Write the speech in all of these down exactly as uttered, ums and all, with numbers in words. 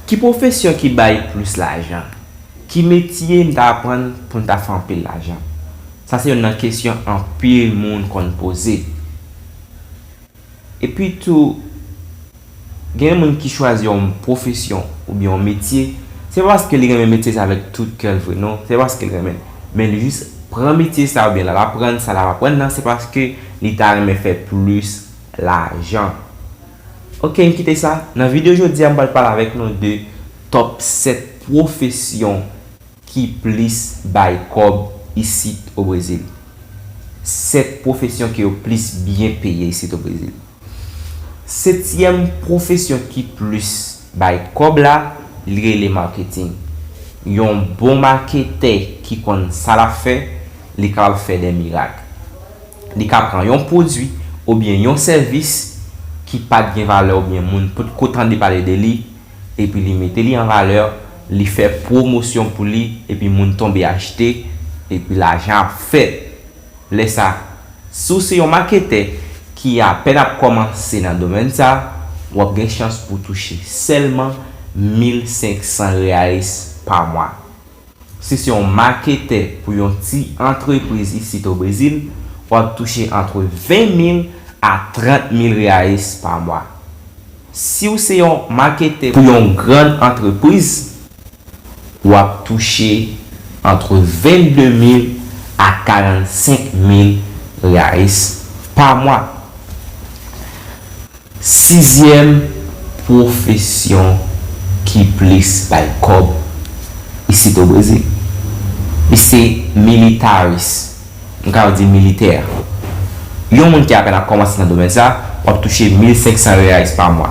Ki pwofesyon ki bay plis lajan? Ki metye m ta aprann pou m ta fè anpil lajan? Sa se youn nan kesyon anpil moun konn poze. Epi tou, gen moun ki chwazi yon pwofesyon oubyen yon metye, se pa paske li renmen metye sa avèk tout kè l vre, non, se pa paske li renmen. Men li jis pran metye sa oubyen l al aprann sa l ap aprann nan, se paske li ta renmen fè plis lajan. Ok, n kite sa. Nan videyo jodi a, m pral pale avèk nou de top sèt pwofesyon ki plis bay kòb isit o Brezil. Sèt pwofesyon ke yo plis byen peye isit o Brezil. Setyèm pwofesyon ki plis bay kòb la, li rele maketing. Yon bon maketè ki konn sa l ap fè, li kapab fè de mirak. Li ka pran yon pwodui oubyen yon sèvis ki pa t gen valè oubyen moun potko tande pale de li, epi li mete li an valè, li fè pwomosyon pou li, epi moun tonbe achte, epi lajan ap fèt. Lè sa, si w se yon maketè ki apèn ap kòmanse nan domèn sa, w ap gen chans pou touche sèlman mil senk san reais pa mwa. Si se yon maketè pou yon ti antrepriz isit o Brezil, w ap touche antre ven mil a trant mil reais pa mwa. Si w se yon maketè pou yon grann antrepriz, w ap touche antre vennde mil a karannsenk mil reais pa mwa. Sizyèm pwofesyon ki plis bay kòb isit o Brezil, li se militaris. M ka di militè. Yon moun ki apèn ap kòmanse nan domèn sa, w ap touche mil senk san reais pa mwa.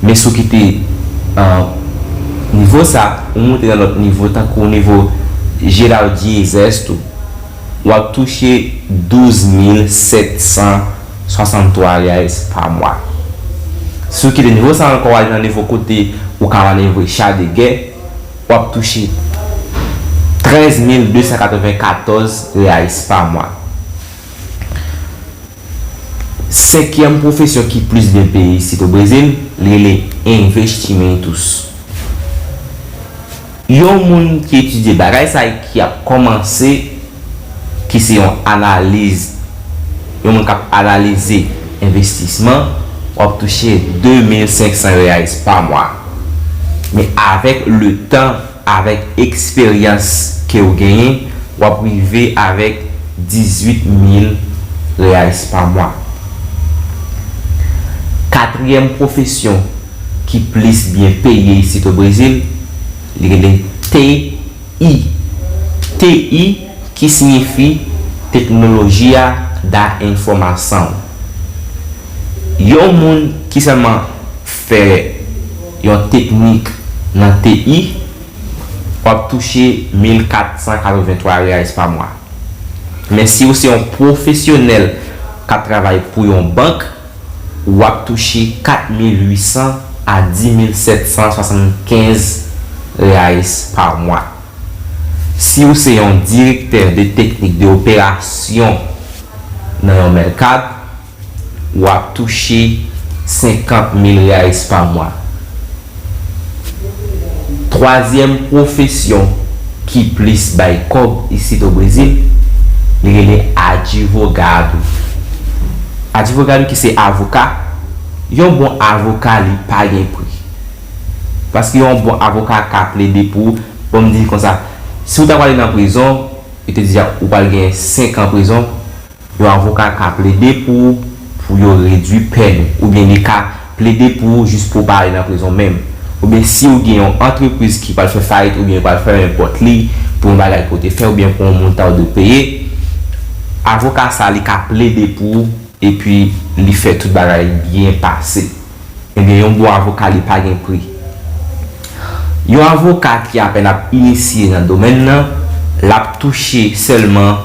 Men si w kite, ah, nivo sa, ou monte nan lòt nivo, tankou nivo geral de exército, w ap touche douz mil sèt san swasanntwa reais pa mwa. Si w kite nivo sa ankò, w ale nan nivo kote ou ka manevre cha de gè, w ap touche trèz mil de san katrevenkatòz reais pa mwa. Senkyèm pwofesyon ki plis byen peye isit o Brezil, li rele investimentos. Yon moun ki etidye bagay sa e ki ap kòmanse, ki se yon analiz, yon moun k ap analize envestisman, w ap touche de mil senk san reais pa mwa. Men avèk le tan, avèk eksperyans ke w genyen, w ap rive avèk dizuit mil reais pa mwa. Katriyèm pwofesyon ki plis byen peye isit o Brezil, li rele T I. T I, ki siyifi Tecnologia da Informação. Yon moun ki sèlman fè yon teknik nan T I, w ap touche mil kat san katrevenntwa reais pa mwa. Men si w se yon pwofesyonèl k ap travay pou yon bank, w ap touche kat mil uit san a dis mil sèt san swasannkenz reais pa mwa. Si w se yon direktè de teknik de operasyon nan yon mèlkat, w ap touche senkant mil reais pa mwa. Twazyèm pwofesyon ki plis bay kòb isit o Brezil, li rele advogado. Advogado ki se avoka, yon bon avoka li pa gen pri. Paske yon bon avoka ka plede pou ou, bon m di l konsa, si w ta prale nan prizon, yo te di a ou pral gen senk an prizon, yon avoka ka plede pou ou, pou yo redui pèn ou, oubyen li ka plede pou ou jis pou w pa ale nan prizon menm. Oubyen si w gen yon antrepriz ki pral fè fayit oubyen yo pral fèmen pòt li pou yon bagay ke w te fè oubyen pou yon moun ta w dwe peye, avoka sa li ka plede pou ou epi li fè tout bagay byen pase. Ebyen, yon bon avoka li pa gen pri. Yon avoka ki apèn ap inisye nan domèn nan, l ap touche sèlman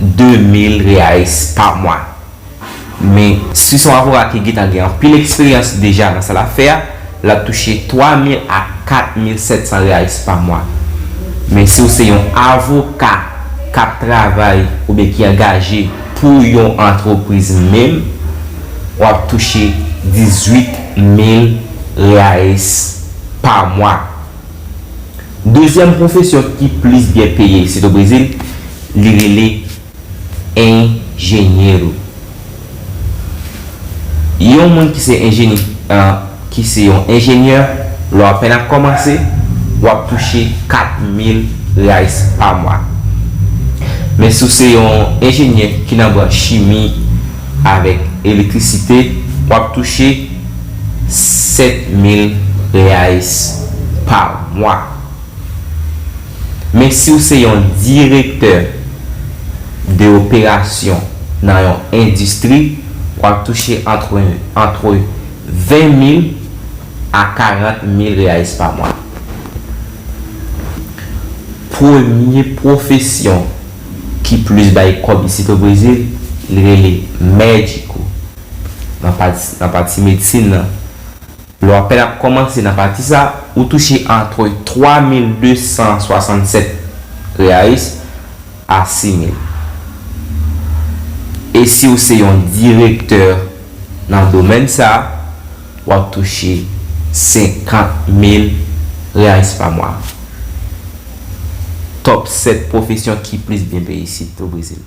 de mil reais pa mwa. Men, si se yon avoka ki gentan gen anpil eksperyans deja nan sa l ap fè a, l ap touche twa mil a kat mil sèt san reais pa mwa. Men si w se yon avoka k ap travay oubyen ki angaje pou yon antrepriz menm, w ap touche dizuit mil reais pa mwa. Dezyèm pwofesyon ki plis byen peye isit o Brezil, li rele enjenyero. Yon moun ki se enjenyè, ki se yon enjenyè, lè w apèn ap kòmanse, w ap touche kat mil reais pa mwa. Men si w se yon enjenyè ki nan branch chimi avèk elektrisite, w ap touche sèt mil reais pa mwa. Men si w se yon direktè de operasyon nan yon endistri, w ap touche antre, antre ven mil a karant mil reais pa mwa. Premye pwofesyon ki plis bay kòb isit o Brezil, li rele médico. Nan pati, nan pati medsin nan, lè w apèn ap kòmanse nan pati sa, ou touche antre twa mil de san swasannsèt reais a sis mil. E si w se yon direktè nan domèn sa, w ap touche senkant mil reais pa mwa. Top sèt pwofesyon ki plis byen peye isit o Brezil.